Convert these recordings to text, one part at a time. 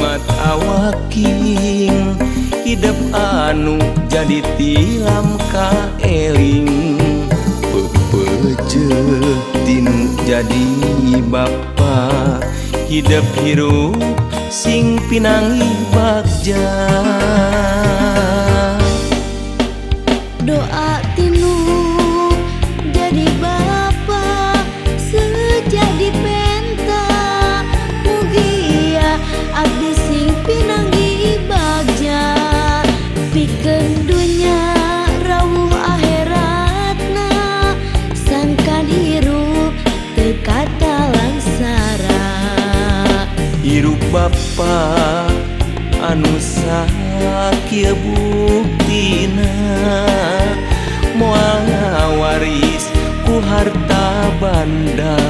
Jimat awaking hidep anu jadi tilam kaeling. Pepece tinu jadi bapa hidep hirup sing pinangi bagja. Doa tinu jadi bapa sejadi penta, mugia abdi sing pinanggi bagja. Pikeun dunya rawuh akhiratna, sangkan hirup teu katalangsara. Hirup bapa anu sakieu buktina, moal ngawaris ku harta banda,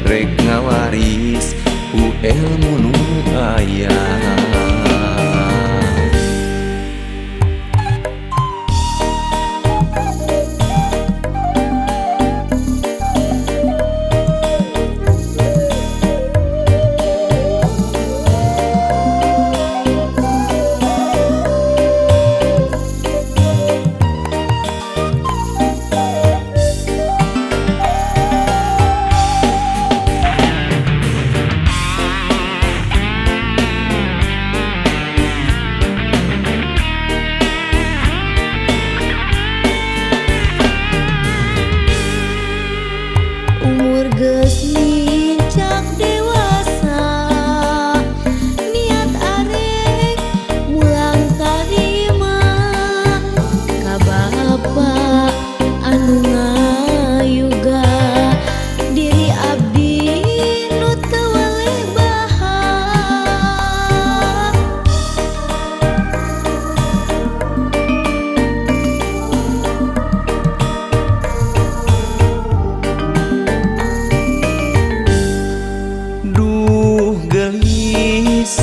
rek ngawaris ku ilmu nu aya. Umur geus nincak dewasa, niat arek mulang tarima ka bapa anu ngayuga diri abdi nu teu weleh baha. Duh gelis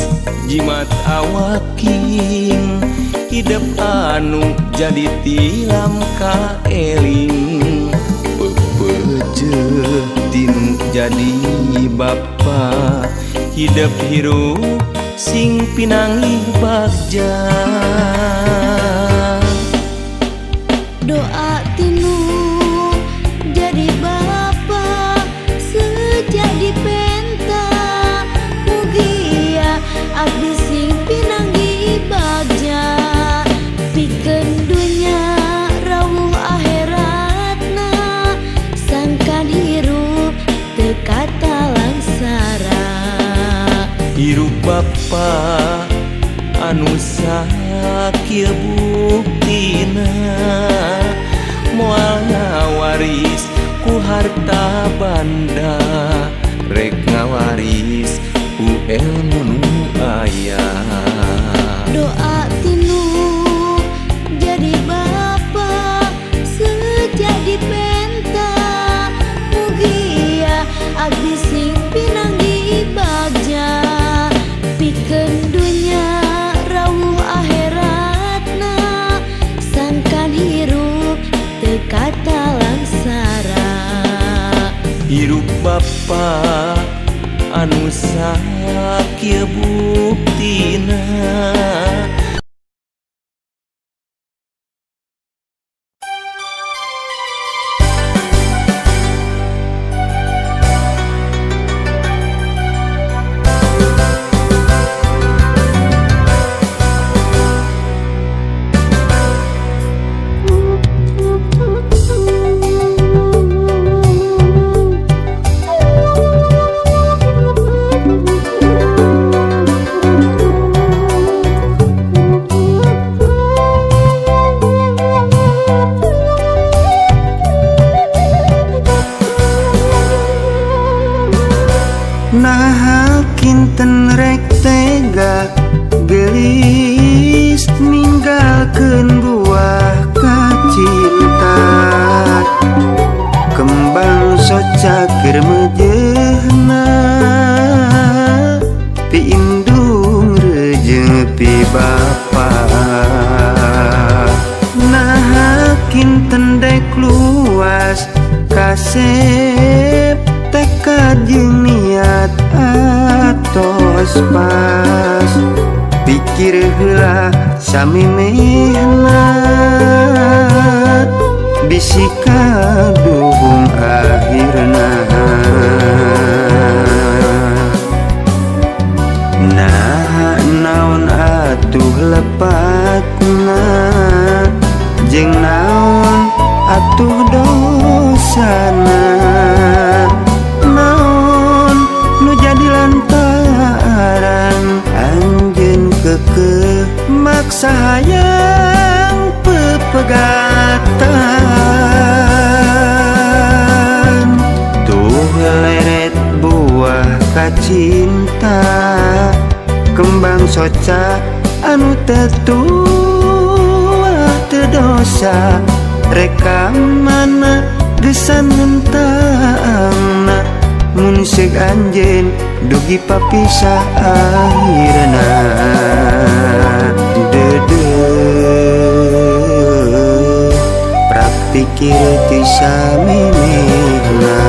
jimat awaking hidep anu jadi tilam kaeling. Pepece tinu jadi bapa hidep hirup sing pinangi bagja. Doa tinu jadi bapa sejadi penta, mugia abdi sing pinanggi bagja. Pikeun dunya rawuh akhiratna, sangkan hirup teu katalangsara. Hirup bapa anu sakieu buktina, moal ngawaris ku harta banda, rek ngawaris ku ilmu nu aya. Doa tinu jadi bapa sejadi penta, mugia abdi sing pinanggi bagja. Pikeun dunya rawuh akhiratna, sangkan hirup teu katalangsara. Hirup bapa anu sakieu buktina. Nah kinten rek tega gelis ninggalkeun buah kacinta, kembang soca keur meujeuhna pi indung rejeung pi bapa. Nah kinten dek luas kasep tekad jeung niat atos pas, Pikir heula samimehna bisi kaduhung akhirna. Nah naon atuh lepatna jeung naon atuh dosana, naon nu jadi lantaran anjeun keukeuh maksa hayang pepegatan. Tuh leret buah kacinta kembang soca anu tetua teu dosa, reka mana gesan mentangna mun seug anjeun dugi papisah akhirna. Deudeuh praktikir ti samimehna.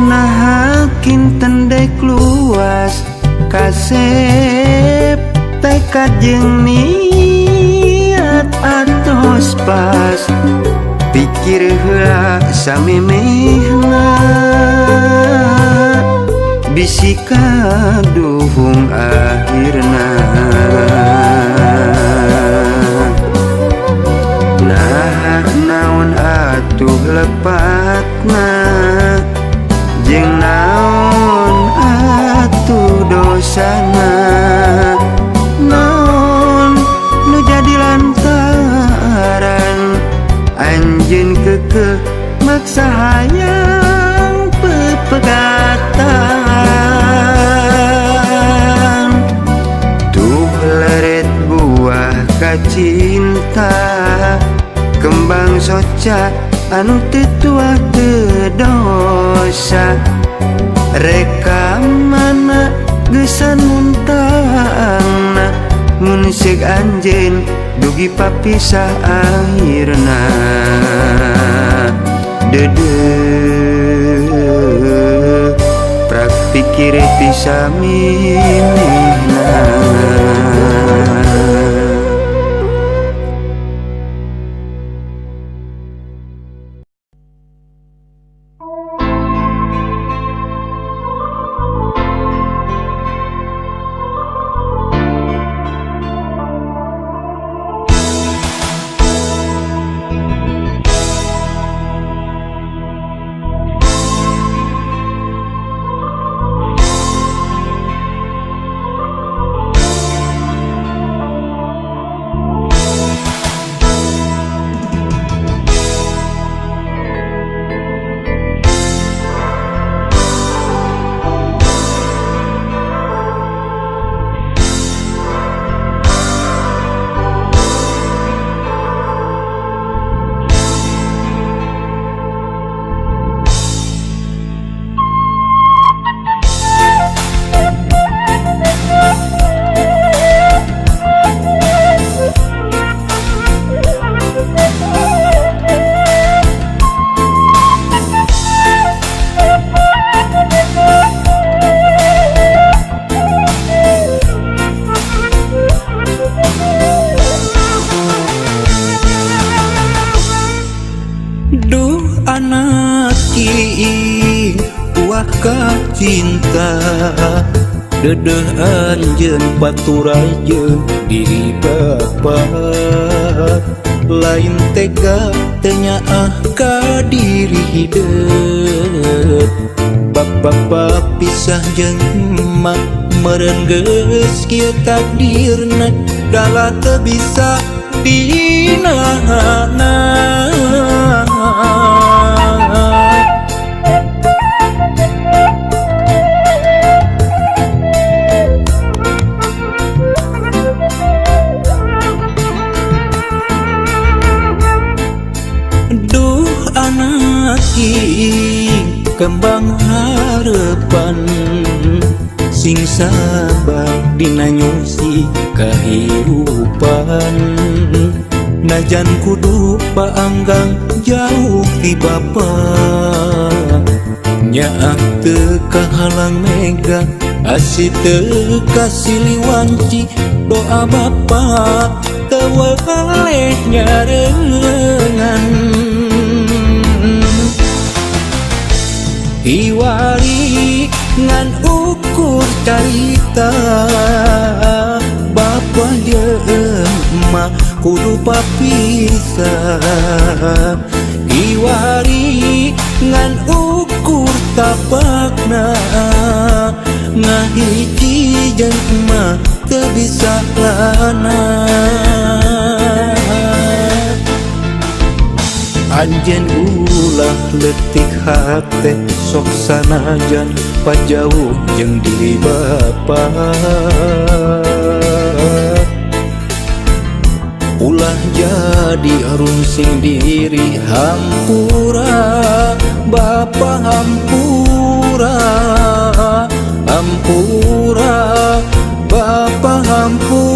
Nah kinten dek luas kasep tekad jeung niat atos pas, pikir heula samimehna bisi kaduhung akhirna. Nah naon atuh lepatna jeung naon atuh dosana, naon nu jadi lantaran anjeun keukeuh maksa hayang pepegatan. Tuh leret buah kacinta kembang soca anu teu tua teu dosa, reka mana gesan muntangna mun seug anjeun dugi papisah akhirna. Deudeuh praktikir ti samimehna. Cinta dedeh anjeun baturai jeung diri bapa, lain tega teu nyaah ka diri hideut. Bapa pisah jeung emak meureun geus kieu takdirna, dalah teu bisa dinahana. Duh anak anak kembang harapan sing sabar dina nyusi kahirupan najan kudu paanggang jauh ti bapa nyaah teu kahalang mega asih teu kasiliwanci doa bapa teu weleh nyarengan Iwari ngan ukur carita bapa jeung emak kudu papisah Iwari ngan ukur tapakna ngahiji jeung emak teu bisa lana Anjeun ulah leutik hate sok sanajan pajauh jeung diri bapa ulah jadi rungsing diri hampura bapa hampura hampura bapa hampura.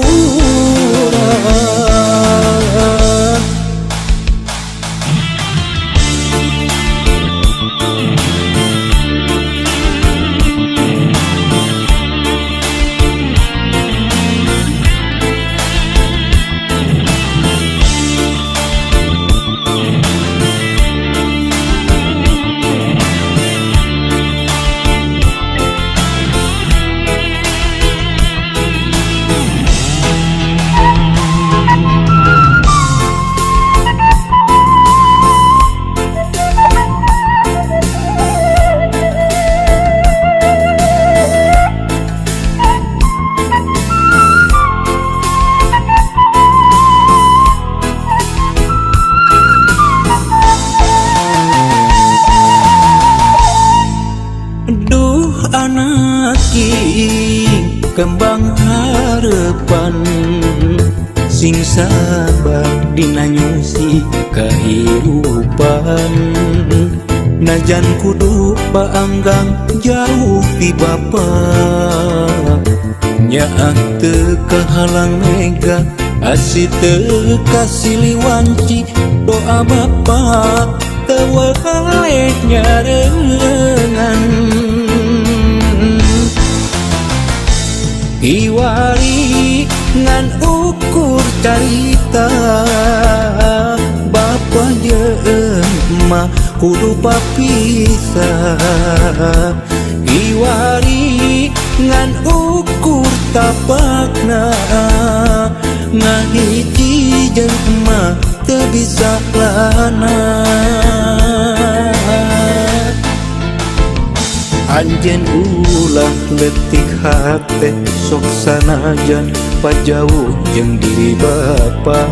Kembang harapan sing sabar dina nyusi kahirupan najan kudu paanggang jauh ti bapa nyaah teu kahalang mega asih teu kasiliwanci doa bapa teu weleh nyarengan Iwari ngan ukur carita bapa jeung emak kudu papisah Iwari ngan ukur tapakna ngahiji jeung emak teu bisa lana Anjeun ulah leutik hate sok sanajan pajauh jeung diri bapa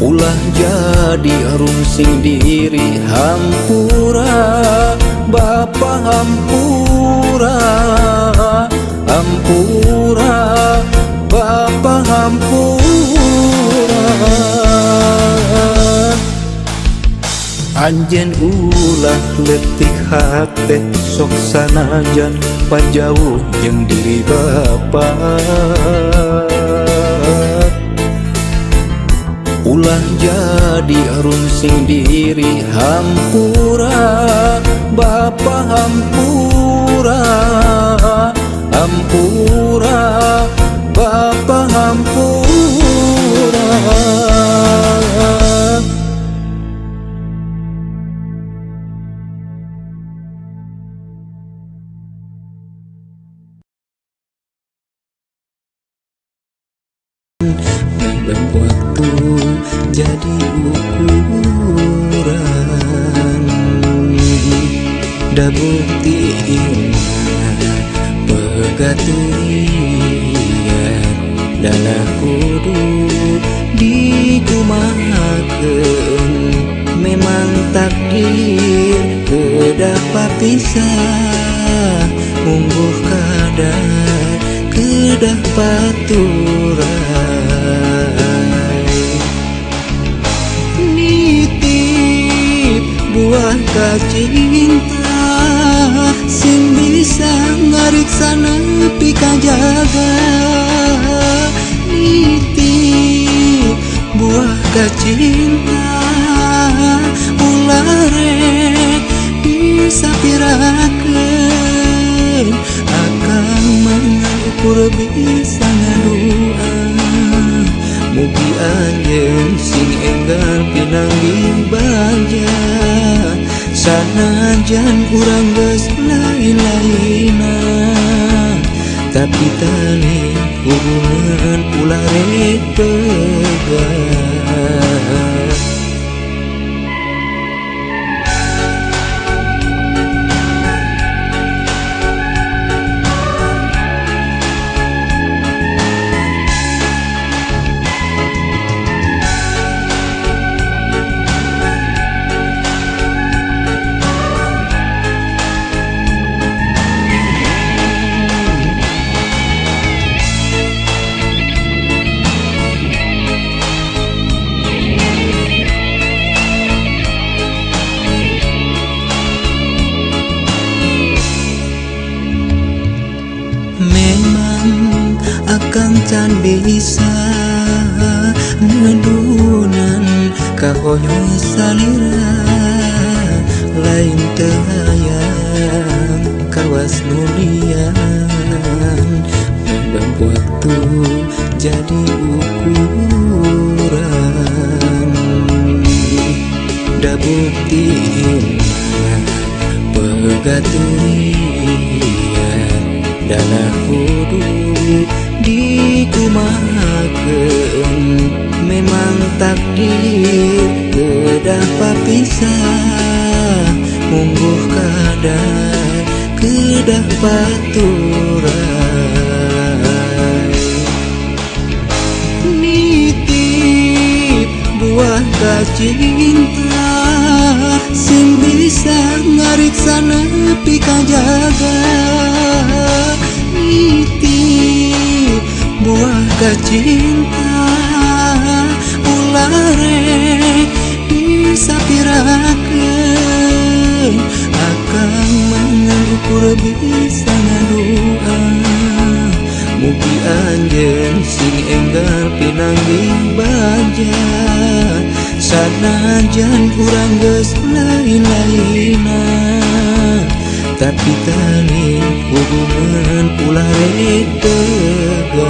ulah jadi rungsing diri hampura bapa hampura hampura bapa hampura. Anjeun ulah leutik hate sok sanajan pajauh jeung diri bapa ulah jadi rungsing diri hampura bapa hampura hampura bapa hampura. Waktu jadi ukuran da bukti iman pegaturian dana kudu dikumahakeun memang takdir kedah papisah mungguh kadar kedah paturan. kacinta sing bisa ngariksa nepi ka jaga. Nitip buah kacinta ulah rek disapirakeun, akang mengukur bisa ngadua. Mugi anjeun sing enggal pinanggih bagja, sanajan urang geus lain-lainna, tapi tali hubungan ulah rek pegat. Memang akang can bisa ngedunan kahoyong salira, lain teu hayang kawas nu lian, mendem waktu jadi ukuran. Da bukti pegaturian dana kudu dikumahakeun, memang takdir kedah papisah, mungguh kadar kedah paturai. Nitip buah kacinta sing bisa ngariksa nepi ka jaga. Nitip buah kacinta ulah rek disapirakeun, akang mengukur bisa ngadua. Mugi anjeun sing enggal pinanggih bagja, sanajan urang geus lain-lainna, tapi tali hubungan ulah rek pegat.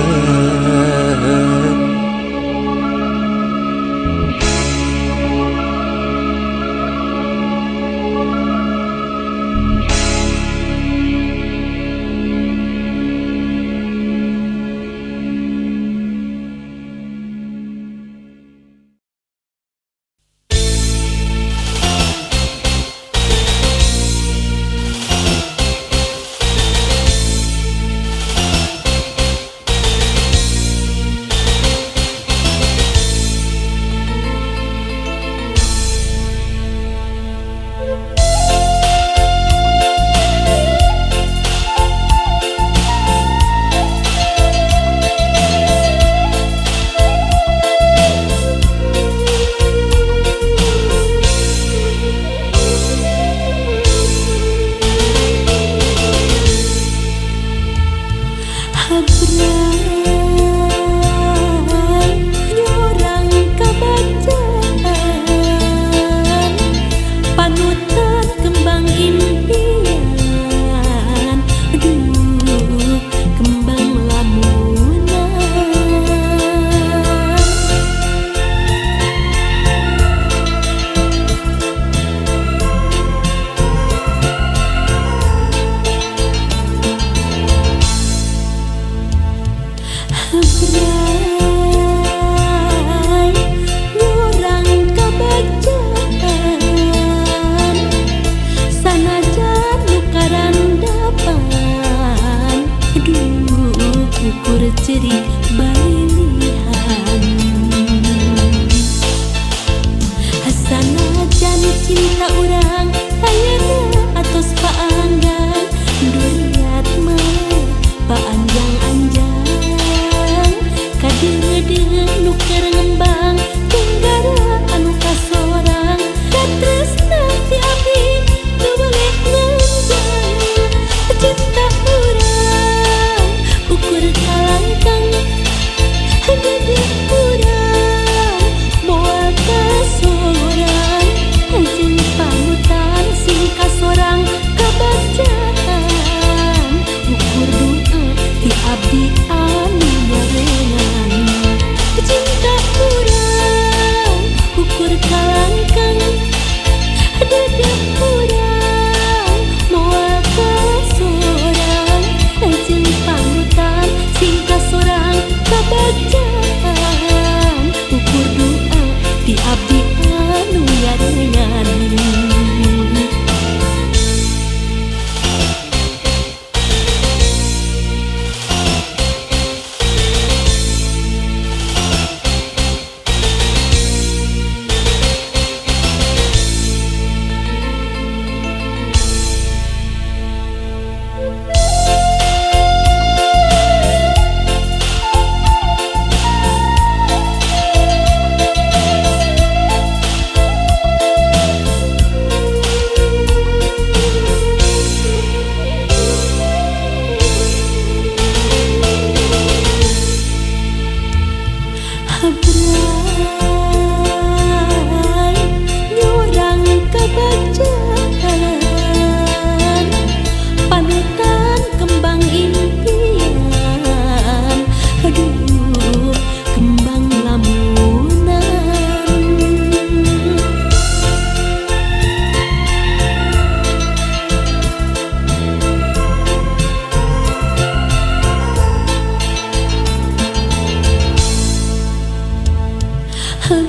Bray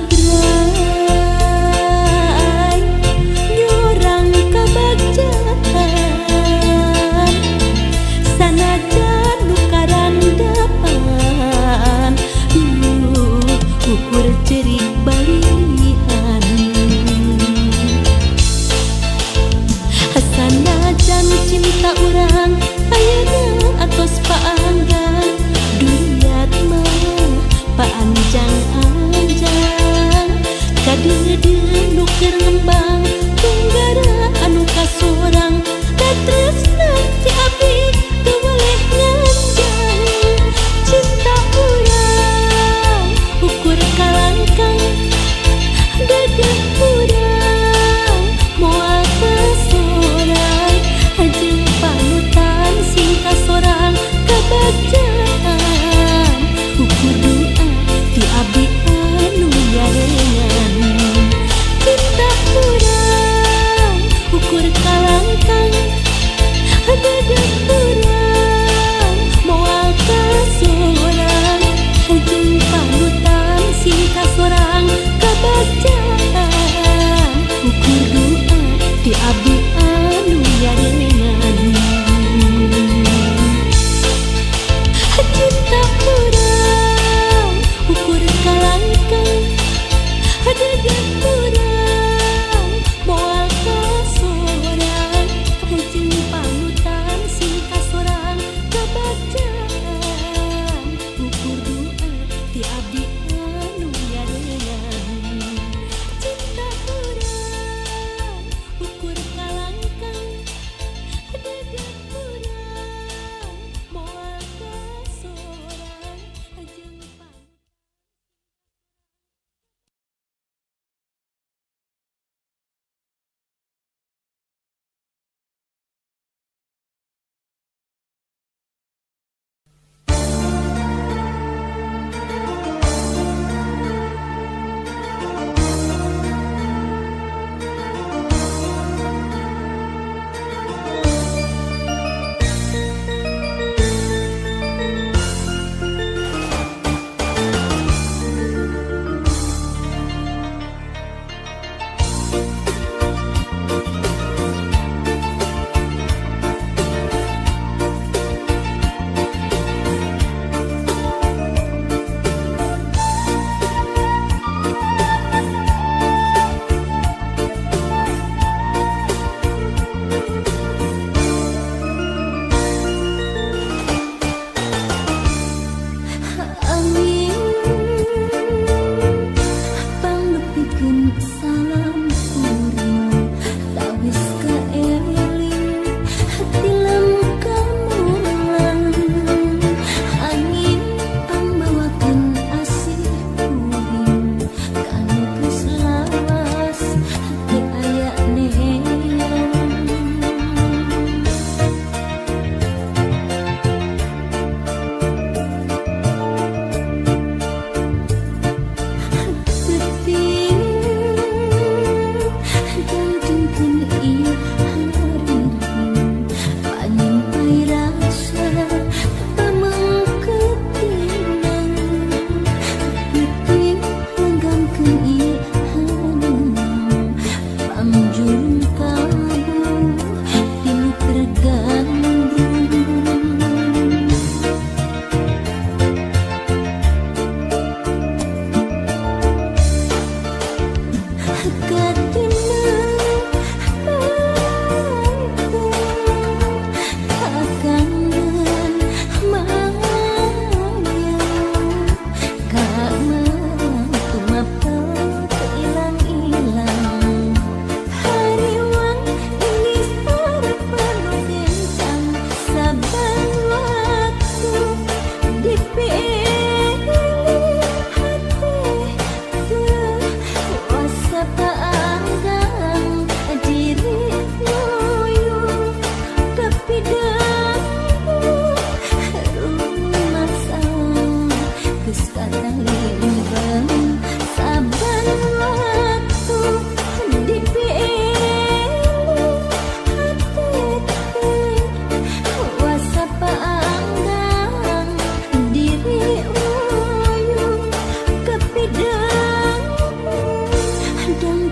nyorang kabagjaan sanajan nu karandapan ukur cerik balihan. Sanajan cinta urang ayeuna atos paanggang, duriat mah paanjang-anjang. Kadeudeuh nu keur ngembang tunggara anu kasorang, da tresna ti abdi teu weleh nganjang. Cinta urang ukur kalangkang, deudeuh urang moal kasorang, jeung panutan sing kasorang kabagjaan. Ukur doa ti abdi anu nyarengan. Cinta urang.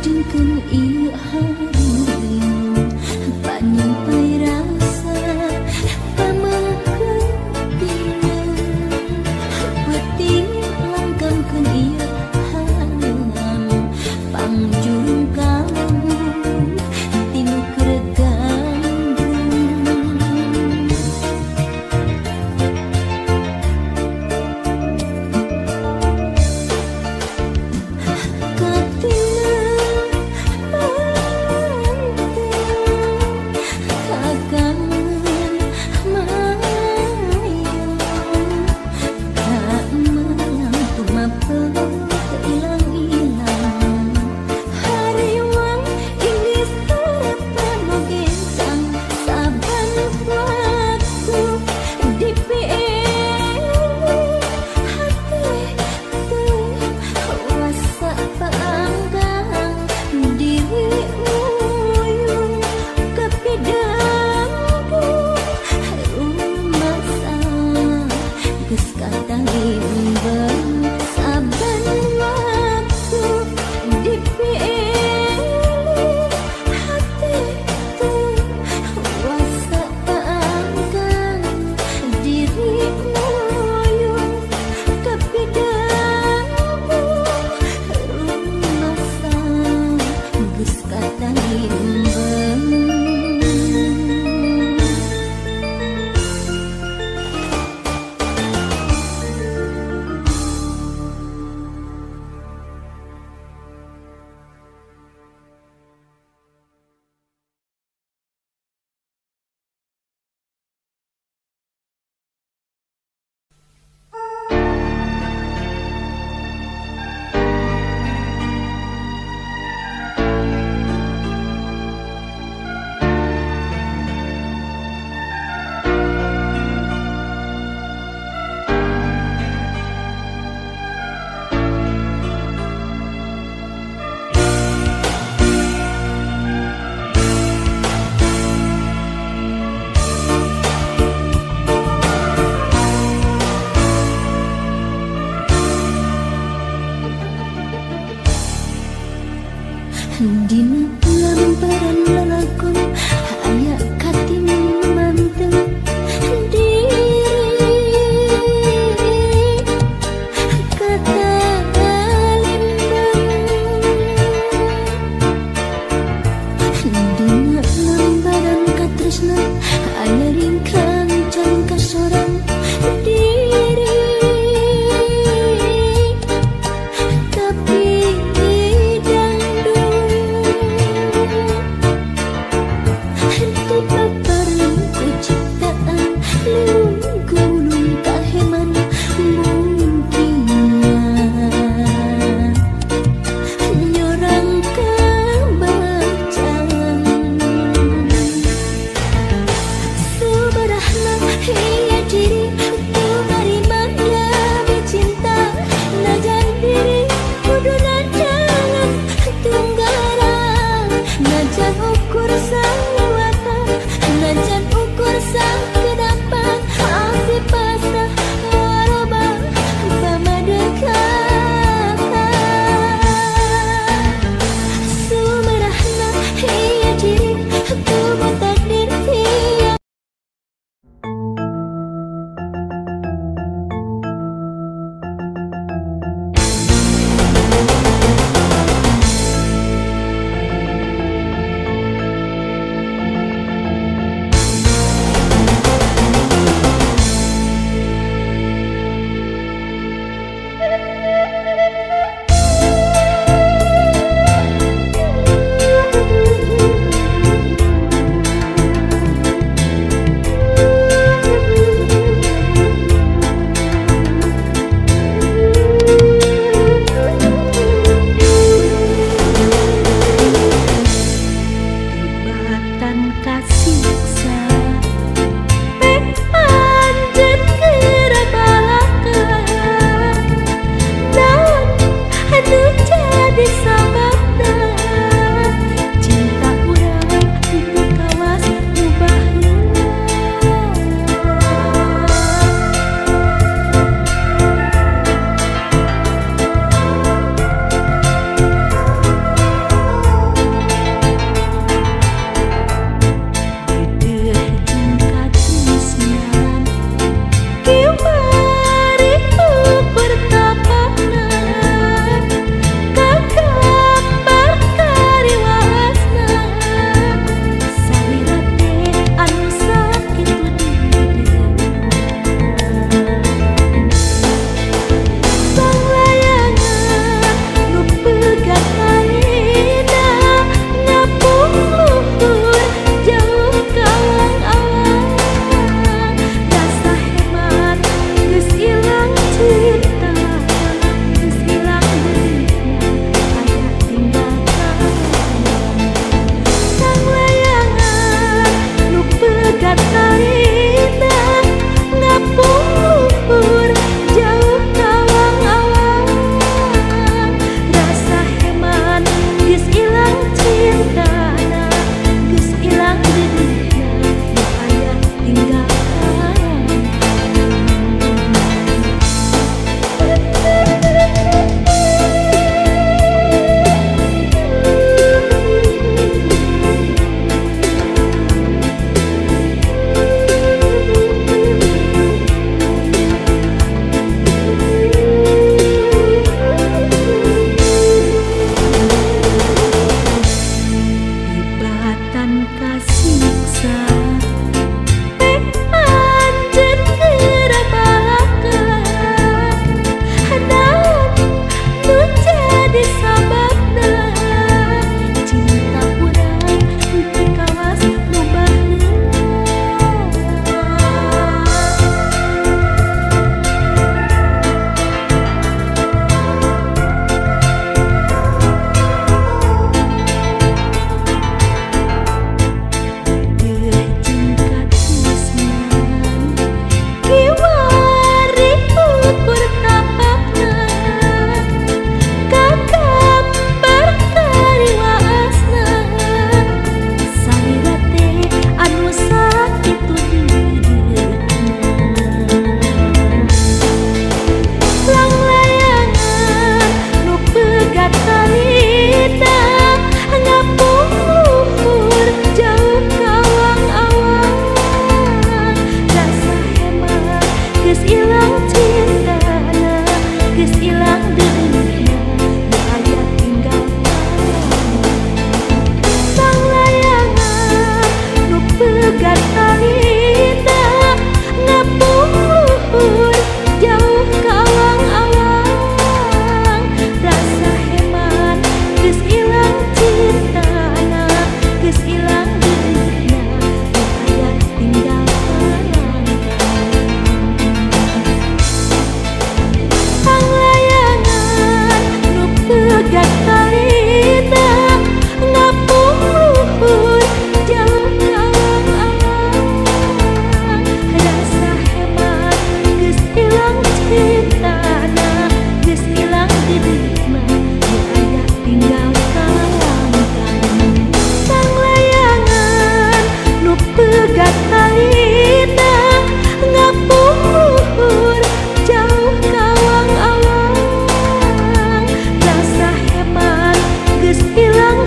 Ngagedengkeun ieu hareung panyampai rasa pamengkeun peuting langkangkeun ieu hareung pangjurung kalbu tinu keur gandrung. Dina lamparan lalakon aya katin manteng diri kata limbang. Dina lambaran katresna aya ringkang cangka sorang diri tapi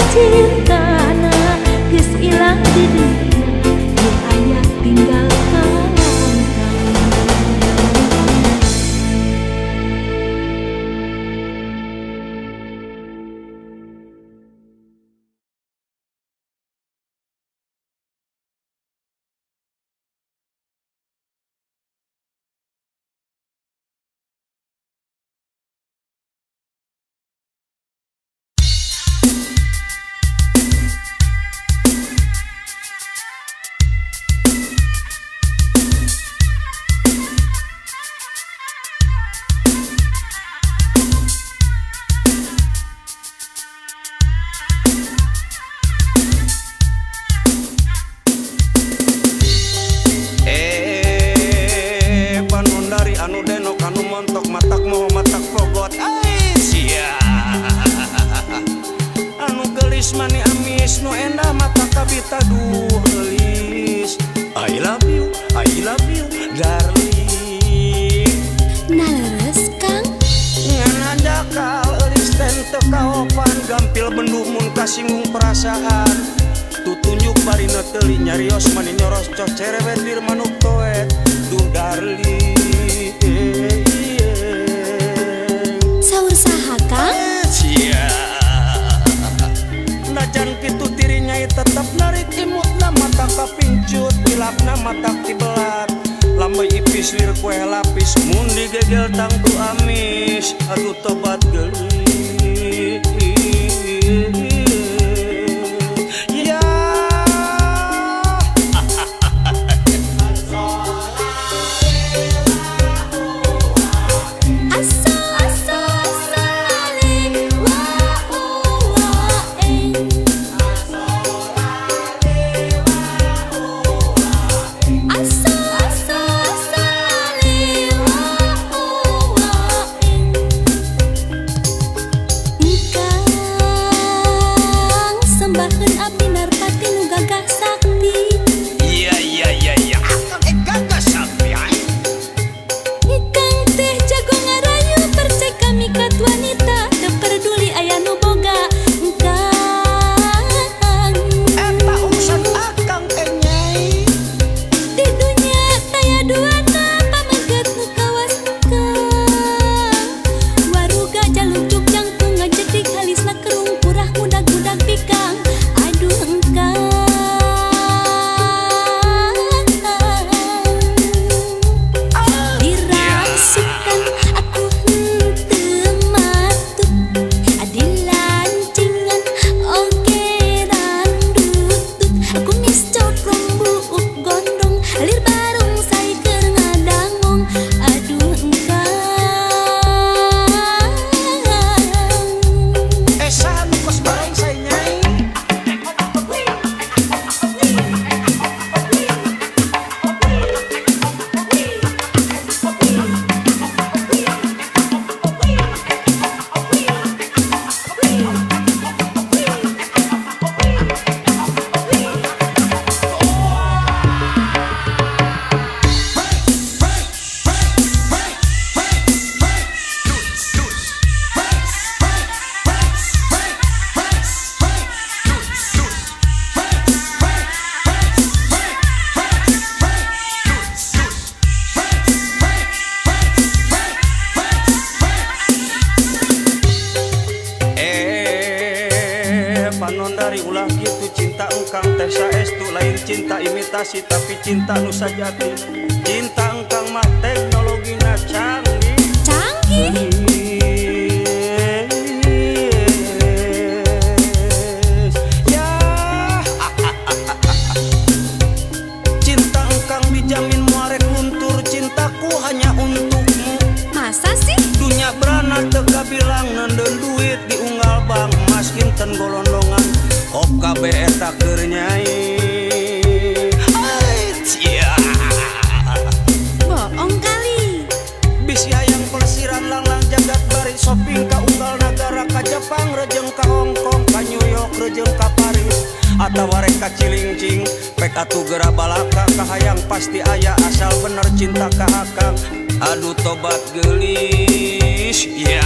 cintana geus ilang di dunia nu aya tinggal Mani amis nu endah mata kabita duhelis. I love you darling. Naleres Kang ngan handakal eulis teh teu kaopan gampil bendu mun kasinggung perasaan. Tutunjuk bari neuteli nyarios mani nyoros cos cerewet lir manuk toet duh darling. Saur saha Kang? Sia. Najan kitu diri nyai tetep narik imutna mata kapincut pilapna mata tibelat lambai ipis lir kue lapis mun digegel tangtu amis aduh tobat geulis ya. Cinta imitasi tapi cinta nu sajati. Cinta engkang mah teknologina canggih. Canggih. Ya. Cinta engkang dijamin muarek luntur, cintaku hanya untukmu. Masa sih? Dunia berana teu kabilang neundeun duit diunggal bank emas kinten golondongan hop kabeh eta keur nyai. Bohong kali. Bisi hayang pelesiran langlang jagat bari shopping ka unggal nagara ka Jepang rejeng ka Hong Kong ka New York rejeng ka Paris atawa rek ka Cilincing pek atuh geura balaka kahayang pasti aya asal bener cinta ka akang aduh tobat geulis ya.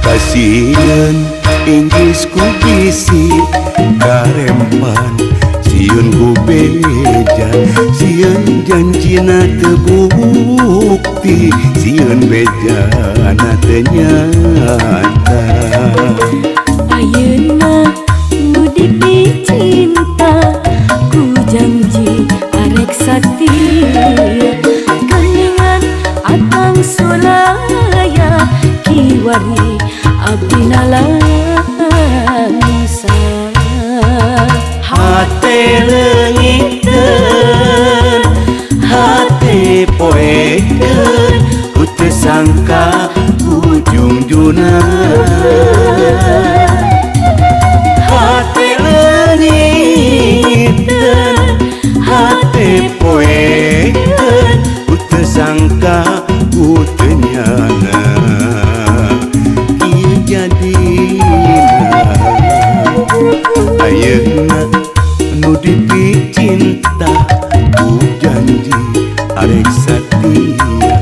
Kasieun Inggris ku bisi karempan, sieun ku beja, sieun janjina teu bukti, sieun bejana teu nyata. Ayeuna nu dipicinta ku janji arek satia, geningan akang sulaya kiwari abdi nalangsa. Hate leungiteun, hate poekeun, ku teu sangka ujung-juna. Hate leungiteun, hate poekeun, ku teu sangka ku teu nyana kieu jadina. Ayeuna nu dipicinta ku janji arek satia,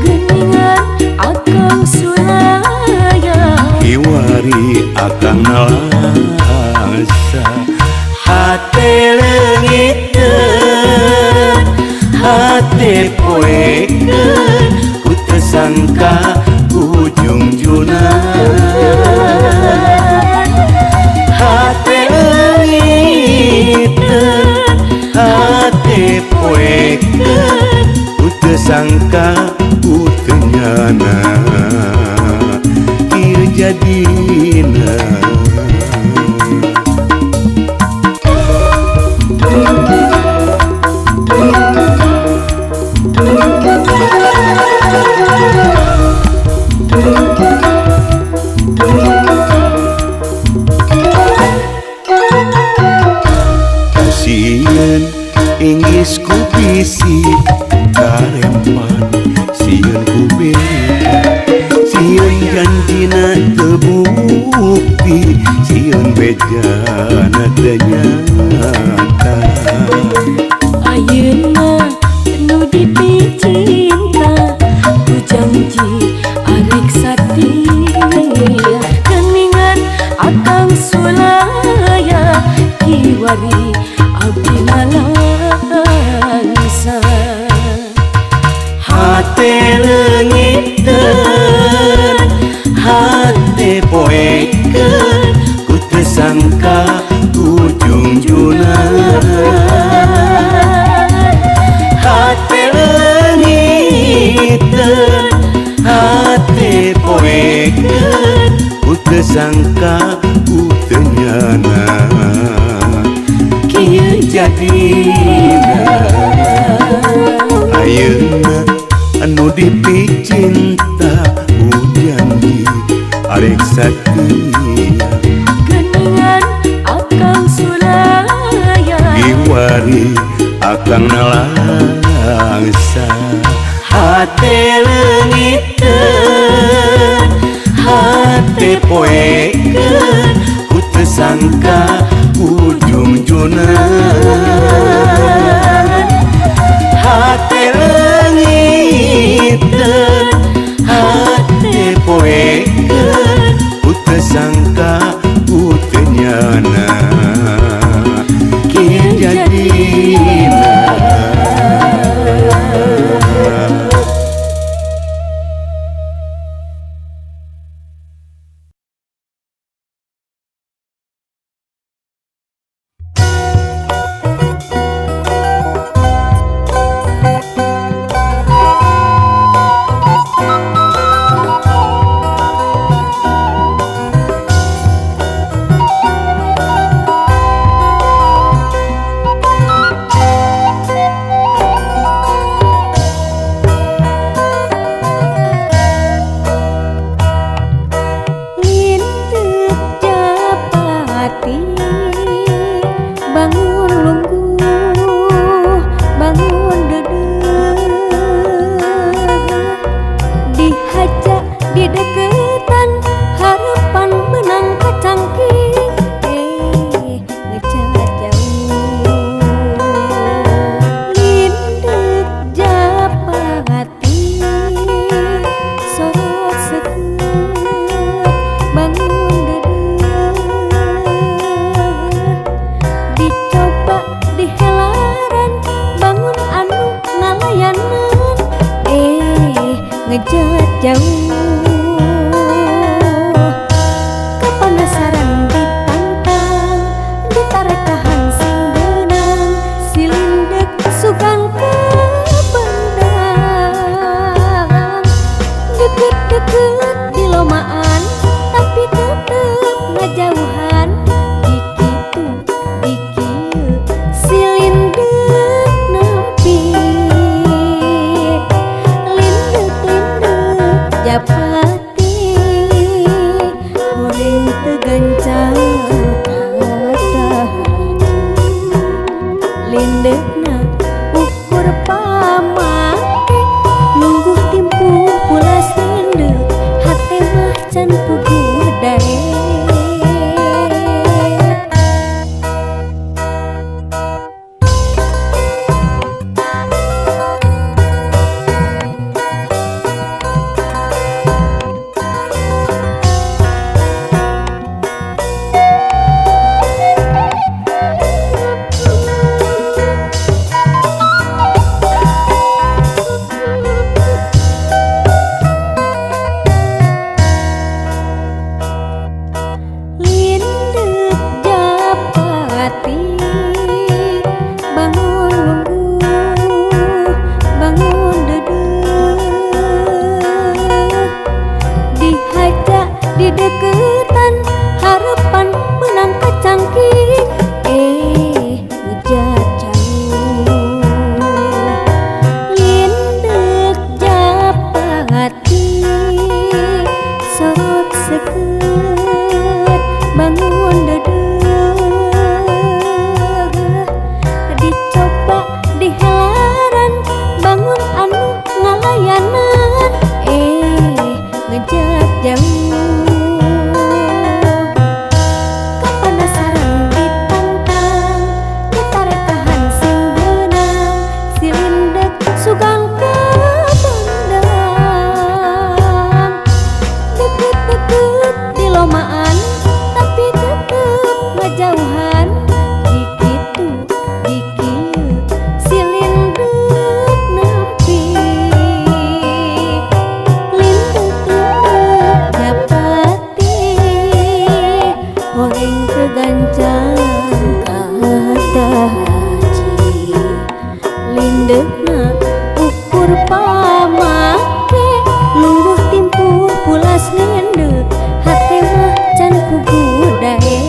geningan akang sulaya kiwari akang nalangsa. Hate leungiteun, hate poekeun, ku teu sangka ujung-juna. Hate leungiteun, hate poekeun, ku teu sangka ku teu nyana kieu jadina. Sieun Inggris ku bisi karempan, sieun ku beja, sieun janjina teu bukti, sieun bejana teu nyata. Ayeuna nu dipicinta ku janji arek satia, geningan akang sulaya kiwari abdi nalangsa. Hate leungiteun, hate poekeun, ku teu sangka ujung-juna. Hate leungiteun, hate poekeun, ku teu sangka ku teu nyana kieu jadina. Ayeuna anu dipicinta ku janji arek satia, geningan akang sulaya kiwari akang nalangsa. Hate leungiteun, hate poekeun, ku teu sangka ujung-juna. Hate leungiteun, hate poekeun, ku teu can puguh daek. Dideketan harapan menang kacangking ngejat jauh lindek japati sorot seket bangun dedeh dicoba dihelaran bangun anu ngalayanan ngejat jauh. Lindekna ukur pamake lungguh timpuh pulas lindek hate mah can puguh daek.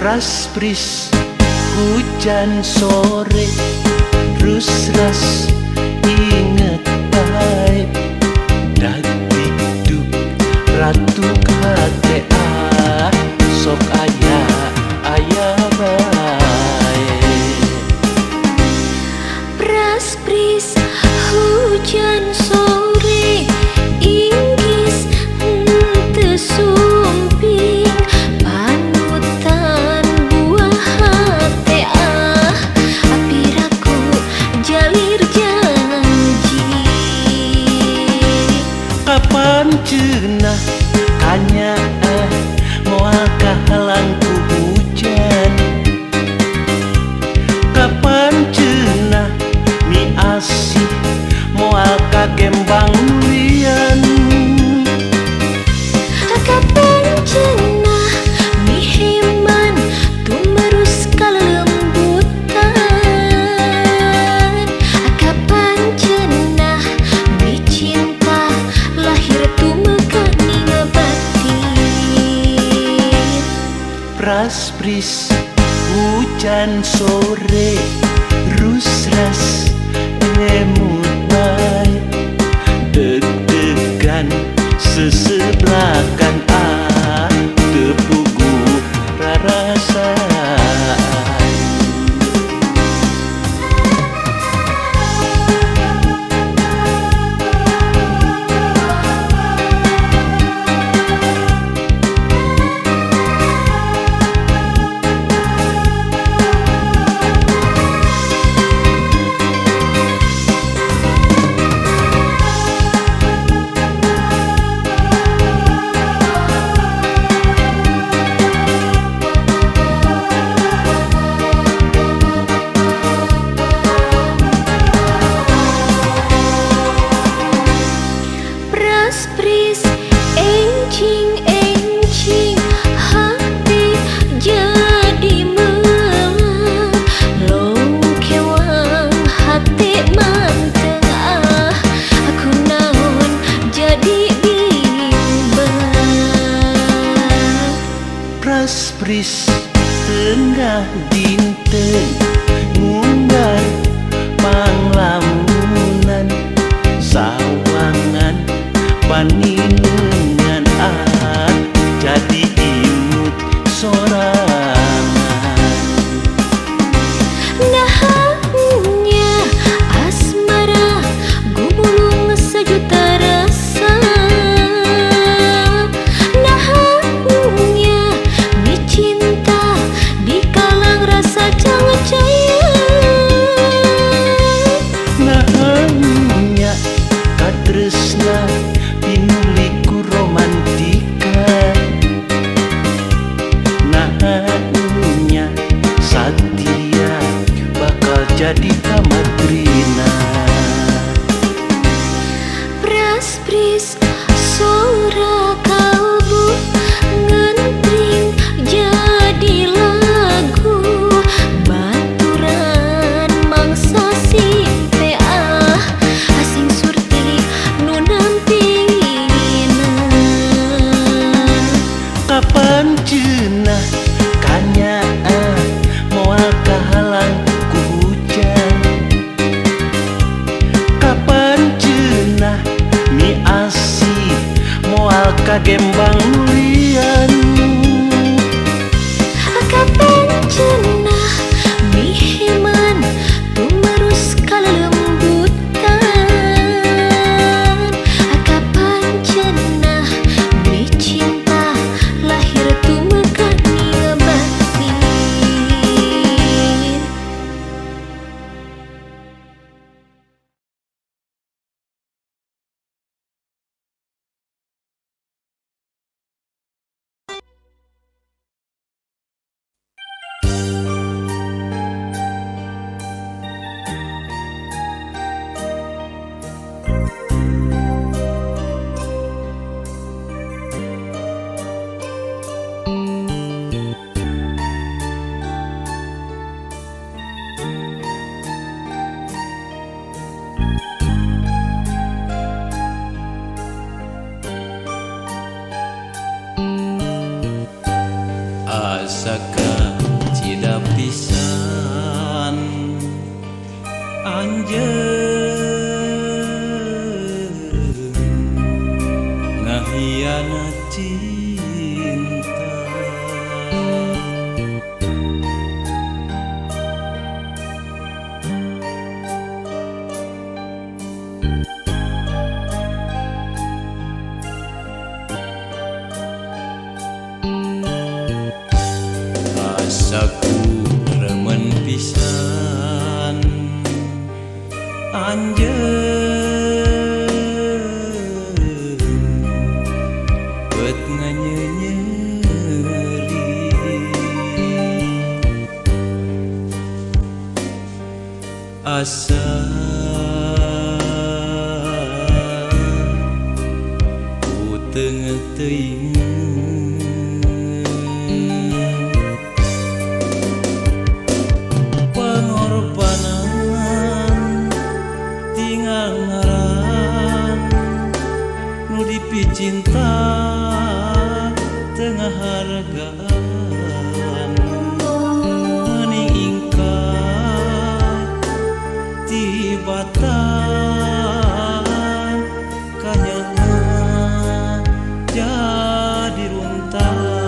Pras-pris hujan sore rus-ras inget bae dagdikduk ratu KTA sok aya aya bae. Pras-pris hujan sore inggis henteu sumping panutan buah hate ah apiraku jalir janji. Kapan cenah kanyaah moal kahalang ku hujan, kapan cenah mi asih moal kagembang lian, kapan cenah mi heman tumerus kalembutan, kapan cenah mi cinta lahir tumekaning batin. Pras-pris hujan sore rus-ras emut bae deg-degan sesebelakan ah tepugu rarasaan. Kagembang nulian Kapan cenah miheman tumerus kalelembutan Kapan cenah mi cinta lahir tumekan batin. Asaka cida pisan anjeun ngahianat cinta Asaku remen pisan anjeun bet nganyenyeri asa ku teu teuing pengorbanan tinggal ngaran nu dipicinta tengah hargaan meni ingkar tibatan kanyana jadi runtah.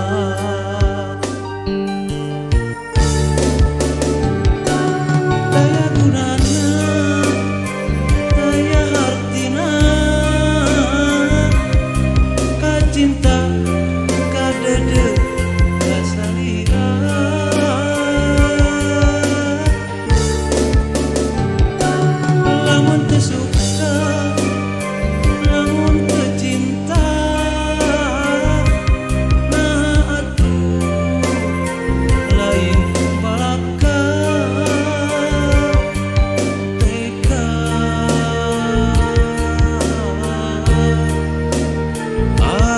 Cinta kadede kasalira lamun teu suka lamun teu cinta nah atuh lain palaka teka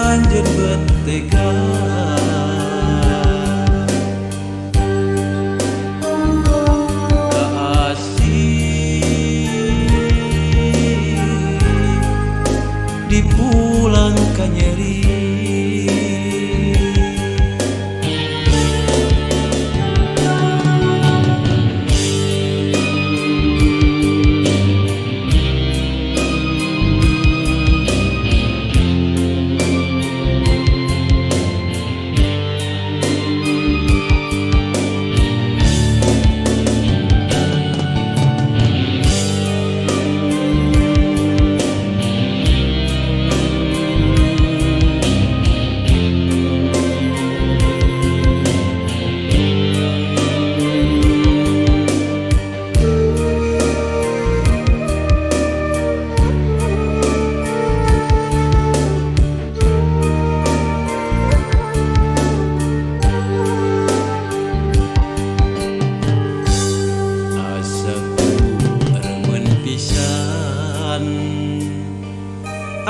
anjeun bet tega kaasih dipulang ka nyeri.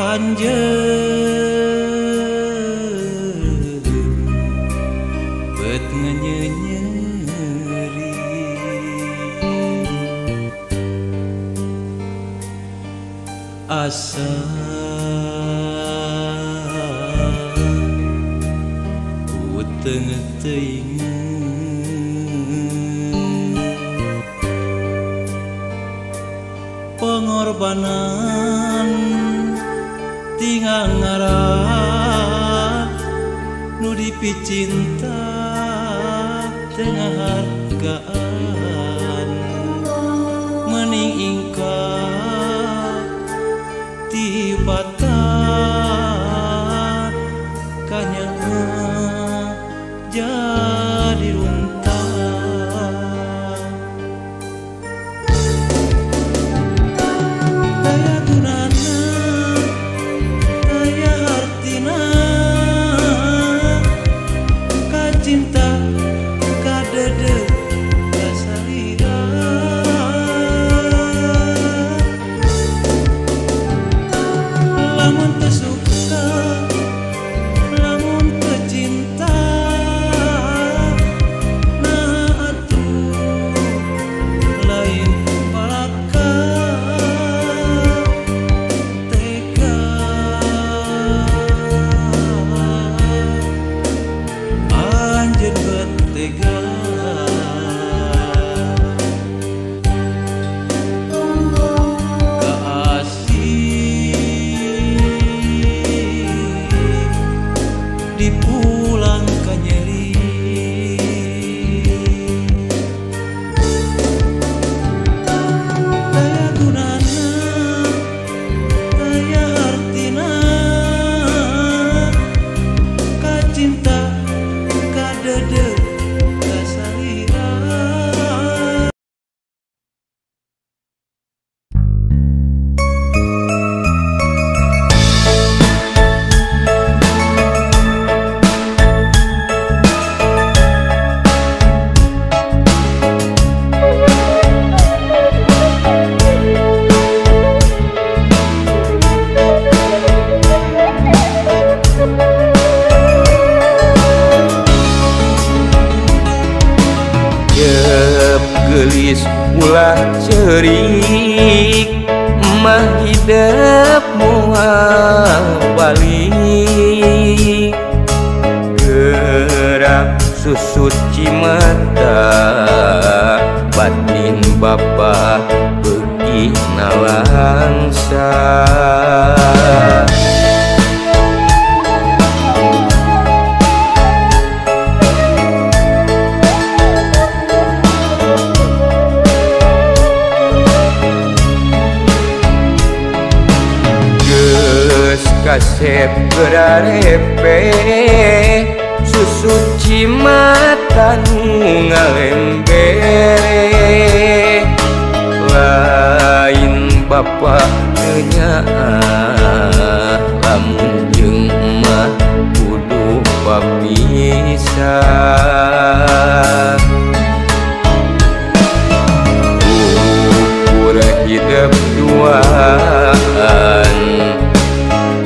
Anjeun bet nganyenyeri asa ku teu teuing pengorbanan tinggal ngaran. Dipicinta tengah hargaan mening ingkar tibatan kanya jadi runtah daya gunana daya hartina cinta kadede kasalira lamun teu suka lamun teu cinta nah atuh lain palaka tega anjeun betega kaasih dipulang ka nyeri daya gunana daya hartina kacinta kadede kasalira. Gelis ulah cerik mah hidep moal balik gerak susut cimata batin bapa beuki nalangsa. Kasep gerarepe susu cimata nu ngalembere lain bapa teu nyaah lamun jeung emak kudu papisah ukur hidep duaan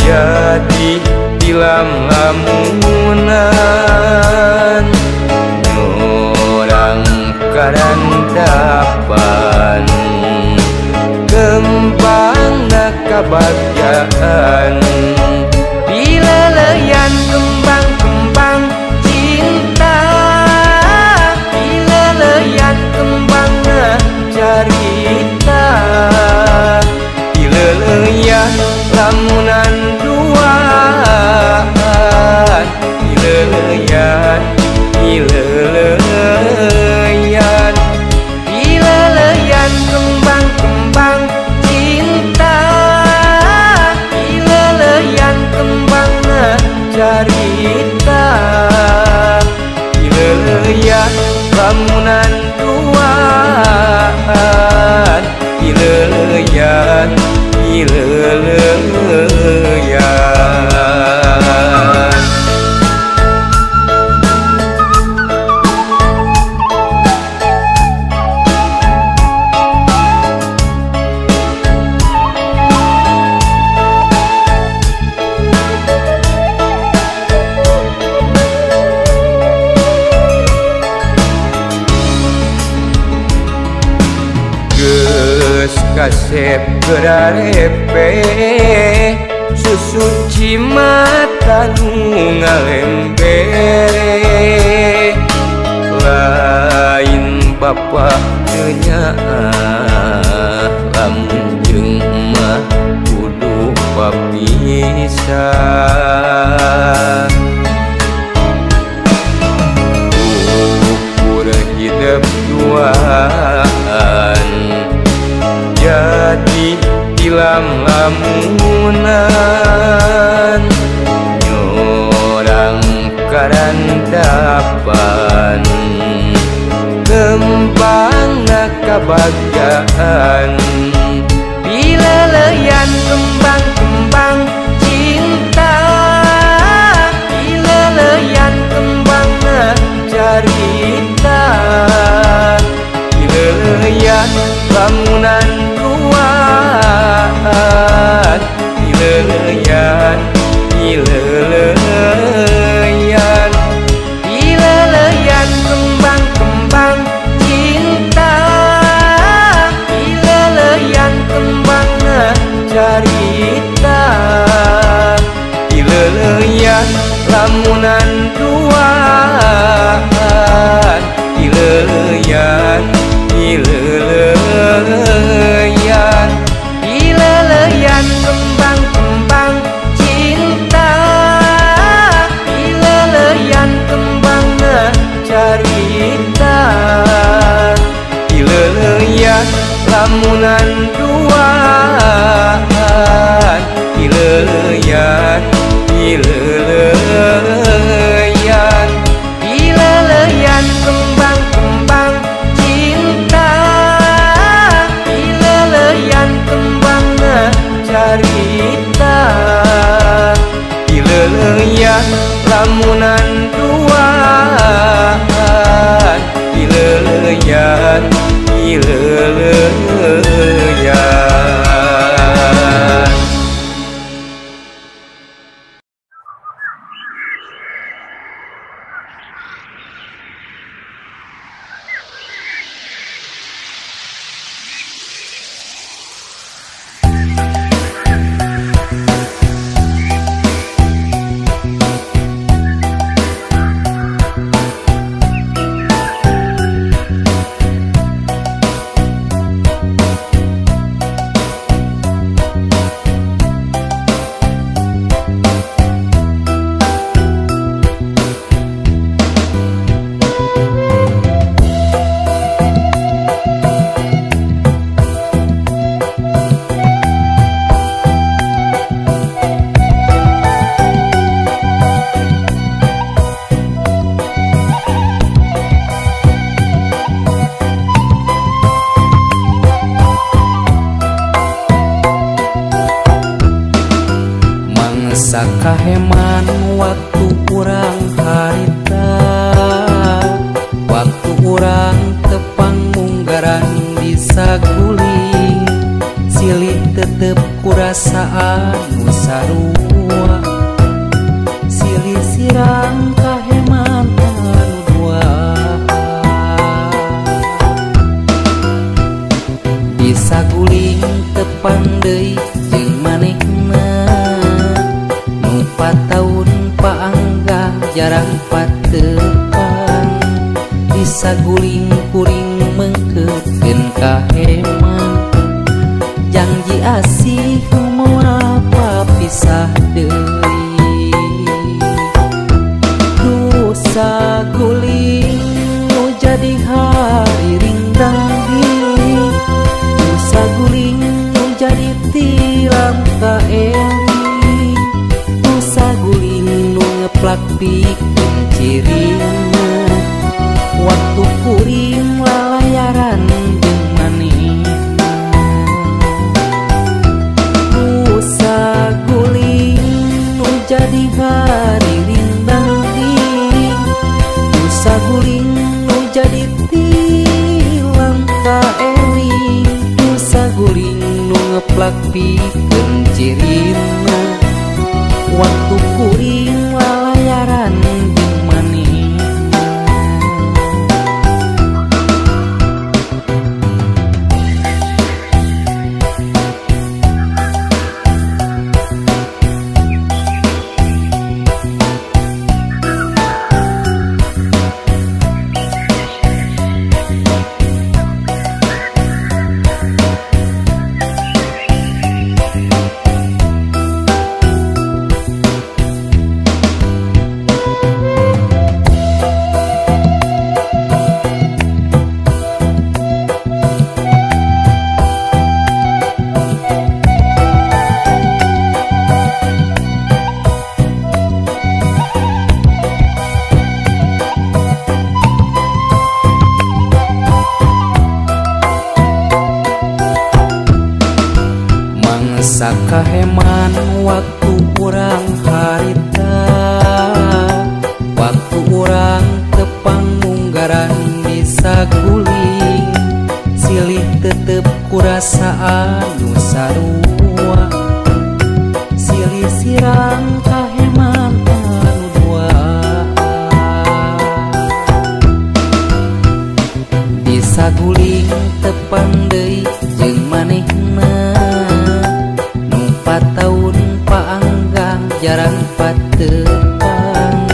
jadi tilam lamunan orang karandapan kembangna kabagjaan dileleyan kembang-kembang cinta dileleyan kembangna carita dileleyan lamunan duaan dileleyan dileleyan dileleyan kembang-kembang cinta dileleyan kembangna carita dileleyan lamunan duaan dileleyan dileleyan. Geus kasep gerarepe susu cimata nu ngalembere lain bapa teu nyaah lamun jeung emak kudu papisah. duaan jadi tilam lamunan nyorang karandapan kembangna kabagjaan pileleyan kembang-kembang cinta pileleyan kembangna carita pileleyan lamunan duaan pileleyan pileleyan pileleyan kembang-kembang cinta pileleyan kembangna carita pileleyan lamunan duaan pileleyan pileleyan pileleyan kembang-kembang cinta pileleyan kembangna carita pileleyan lamunan duaan pileleyan pileleyan pileleyan kembang-kembang cinta pileleyan kembangna carita pileleyan lamunan duaan pileleyan pileleyan. Kaheman waktu urang harita waktu urang tepang munggaran bisa guling silih tetep kurasaan nu sarua silih sirang kaheman anu dua bisa guling tepang deui jeung manehna 4 tahun paangga jarang patepang bisa guling kuring mengkeutkeun kaheman janji asih moal papisah deui dosa guling nu jadi hari ringdang dosa guling nu jadi tilam kaeling guling nu ngeplak pikeun cirina waktu kuring lalayaran jeung manehna dosa guling nu jadi hari rindang dosa guling nu jadi tilam kaeling dosa guling nu ngeplak pikeun cirina waktu kuring lalayaran jeung manehna. Bangsa kaheman waktu urang harita, waktu urang tepang munggaran bisa guling. Silih tetep kurasa anu sarua, silih sirang kaheman anu dua. Bisa guling tepang deui jeung manehna, 4 tahun paanggang jarang patepang.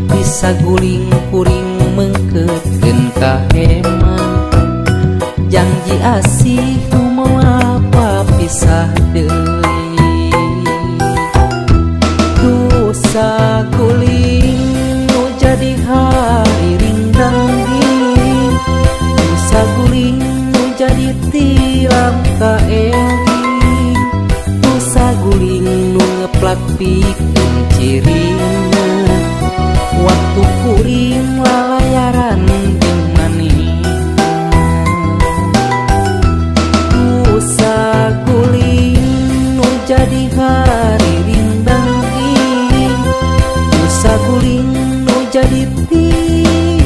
Bisa guling kuring mengkeutkeun kaheman, janji asih nu moal papisah deui. Dosa guling nu jadi hariring dangging, dosa guling nu jadi tilam kaeling, dosa guling nu ngeplak pikeun cirina, waktu kuring lalayaran jeung manehna. Dosa guling nu jadi hariring dangging, dosa guling nu jadi